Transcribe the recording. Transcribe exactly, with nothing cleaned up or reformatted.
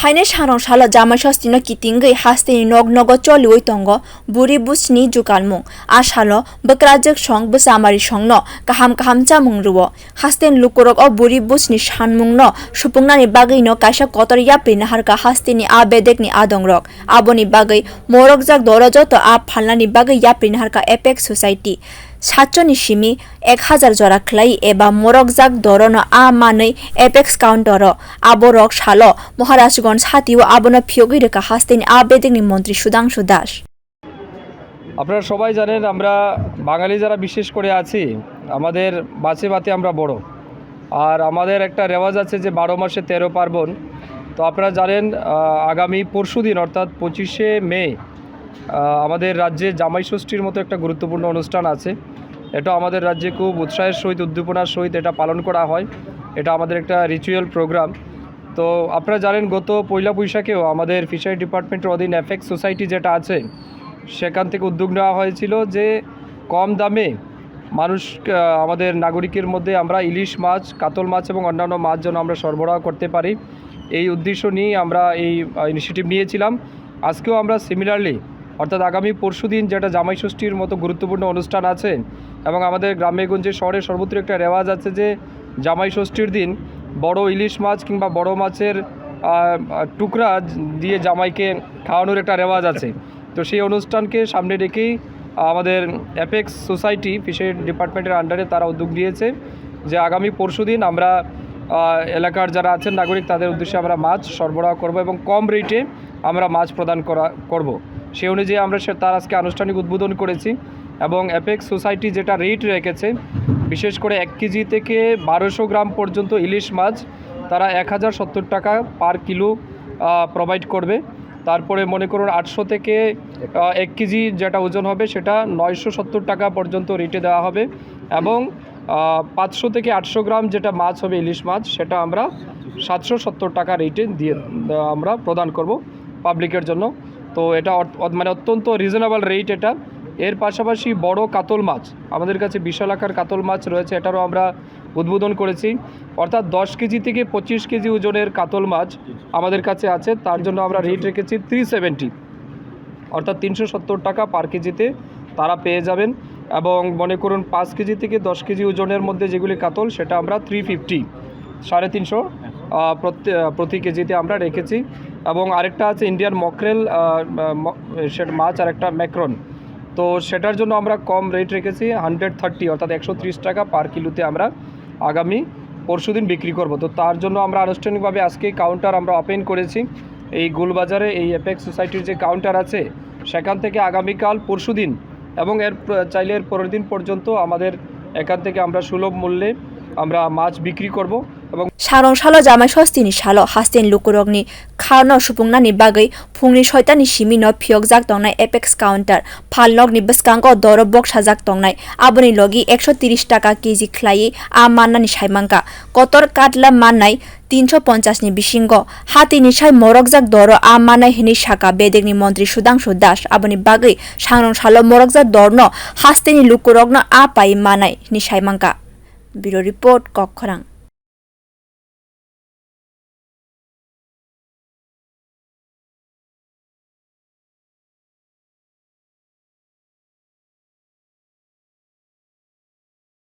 Hainai sangrong salo Jamai Sostino kitingwi hasteni nok nogo choliwi tongo buri busni jukalmung. A salo bwkrajwk song bwchamari songno kaham kaham chamung rwo. Hasteni lukurok o buri busni sanmungno supungnani bagwino kaisa kotor yapri naharkha hasteni a bedekni adongrok. Aboni bagwi morokjak doro joto a phalnani bagwi yapri naharkha Apex Society. Satchoni simi ek hazar jora khlai eba morokjak dorono a manwi Apex Counter-o aborok salo Maharajganj satio abono phiyogwi rwkha hasteni a bedekni montri Sudhangshu Das. আপনারা সবাই জানেন, আমরা বাঙালি যারা বিশেষ করে আছি, আমাদের মাছে ভাতে আমরা বড়। আর আমাদের একটা রেওয়াজ আছে যে বারো মাসে তেরো পার্বণ। তো আপনারা জানেন, আহ, আগামী পরশুদিন অর্থাৎ পঁচিশে মে, আহ, আমাদের রাজ্যে জামাই ষষ্ঠীর মতো একটা গুরুত্বপূর্ণ অনুষ্ঠান আছে। এটা আমাদের রাজ্যে খুব উৎসাহের সহিত, উদ্দীপনার সহিত এটা পালন করা হয়। এটা আমাদের একটা রিচুয়াল প্রোগ্রাম। তো আপনারা জানেন, গত পয়লা বৈশাখেও আমাদের ফিশারি ডিপার্টমেন্টের অধীন অ্যাপেক্স সোসাইটি যেটা আছে, সেখান থেকে উদ্যোগ নেওয়া হয়েছিল যে কম দামে মানুষ, আহ, আমাদের নাগরিকের মধ্যে আমরা ইলিশ মাছ, কাতল মাছ এবং অন্যান্য মাছ যেন আমরা সরবরাহ করতে পারি। এই উদ্দেশ্য নিয়েই আমরা এই, আহ, ইনিশিয়েটিভ নিয়েছিলাম। আজকেও আমরা সিমিলারলি, অর্থাৎ আগামী পরশুদিন যেটা জামাই ষষ্ঠীর মতো গুরুত্বপূর্ণ অনুষ্ঠান আছে এবং আমাদের গ্রামে গঞ্জে শহরে সর্বত্র একটা রেওয়াজ আছে যে জামাই ষষ্ঠীর দিন বড় ইলিশ মাছ কিংবা বড় মাছের, আহ, আহ, টুকরা দিয়ে জামাইকে খাওয়ানোর একটা রেওয়াজ আছে। তো সেই অনুষ্ঠানকে সামনে রেখেই আমাদের অ্যাপেক্স সোসাইটি ফিশারি ডিপার্টমেন্টের আন্ডারে তারা উদ্যোগ নিয়েছে যে আগামী পরশুদিন আমরা, আহ, এলাকার যারা আছেন নাগরিক, তাদের উদ্দেশ্যে আমরা মাছ সরবরাহ করব এবং কম রেটে আমরা মাছ প্রদান করা, করব। সেই অনুযায়ী আমরা সে, তার আজকে আনুষ্ঠানিক উদ্বোধন করেছি এবং অ্যাপেক্স সোসাইটি যেটা রেট রেখেছে, বিশেষ করে এক কেজি থেকে বারোশো গ্রাম পর্যন্ত ইলিশ মাছ তারা এক হাজার সত্তর টাকা পার কিলো, আহ, প্রোভাইড করবে। তারপরে মনে করুন আটশো থেকে, আহ, এক কেজি যেটা ওজন হবে সেটা নয়শো সত্তর টাকা পর্যন্ত রেটে দেওয়া হবে এবং, আহ, পাঁচশো থেকে আটশো গ্রাম যেটা মাছ হবে ইলিশ মাছ সেটা আমরা সাতশো সত্তর টাকা রেটে দিয়ে, আহ, আমরা প্রদান করব পাবলিকের জন্য। তো এটা অত-, অত-, মানে অত্যন্ত রিজনেবল রেট এটা। এর পাশাপাশি বড় কাতল মাছ, আমাদের কাছে বিশাল আকার কাতল মাছ রয়েছে, এটারও আমরা উদ্বোধন করেছি। অর্থাৎ দশ কেজি থেকে পঁচিশ কেজি ওজনের কাতল মাছ আমাদের কাছে আছে, তার জন্য আমরা রেট রেখেছি থ্রি সেভেন্টি, অর্থাৎ তিনশো সত্তর টাকা পার কেজিতে তারা পেয়ে যাবেন। এবং মনে করুন পাঁচ কেজি থেকে দশ কেজি ওজনের মধ্যে যেগুলি কাতল, সেটা আমরা থ্রি ফিফটি, সাড়ে তিনশো, আহ, প্রতি, আহ, প্রতি কেজিতে আমরা রেখেছি। এবং আরেকটা আছে ইন্ডিয়ান মকরেল, আহ, আহ, ম-, সেটা মাছ, আর একটা ম্যাক্রন। তো সেটার জন্য আমরা কম রেট রেখেছি হান্ড্রেড থার্টি, অর্থাৎ একশো ত্রিশ টাকা পার কিলোতে আমরা আগামী পরশুদিন বিক্রি করব। তো তার জন্য আমরা আনুষ্ঠানিকভাবে আজকে কাউন্টার আমরা ওপেন করেছি। এই গোলবাজারে এই অ্যাপেক্স সোসাইটির যে কাউন্টার আছে, সেখান থেকে আগামীকাল পরশুদিন এবং এর প্র-, চাইলে এর পরের দিন পর্যন্ত আমাদের এখান থেকে আমরা সুলভ মূল্যে আমরা মাছ বিক্রি করব এবং Sangrong salo Jamai Sostini salo hasteni lukurokni khano supungnani bagwi phungni soitani simino phiyokjak tongnai Apex Counter, phalnokni bwskango doro boksajak tongnai, aboni logi ekso tris taka keji khlaiwi a mannani saimangkha. Kotor katla mannai tinso ponchas ni bisingo hatini sai morokjak doro a manai hinwi sakha bedekni montri Sudhangshu Das. Aboni bagwi sangrong salo morokjak dorno hasteni lukurokno a pai manai hinwi saimangkha. Bureau Report, Kokkhorang.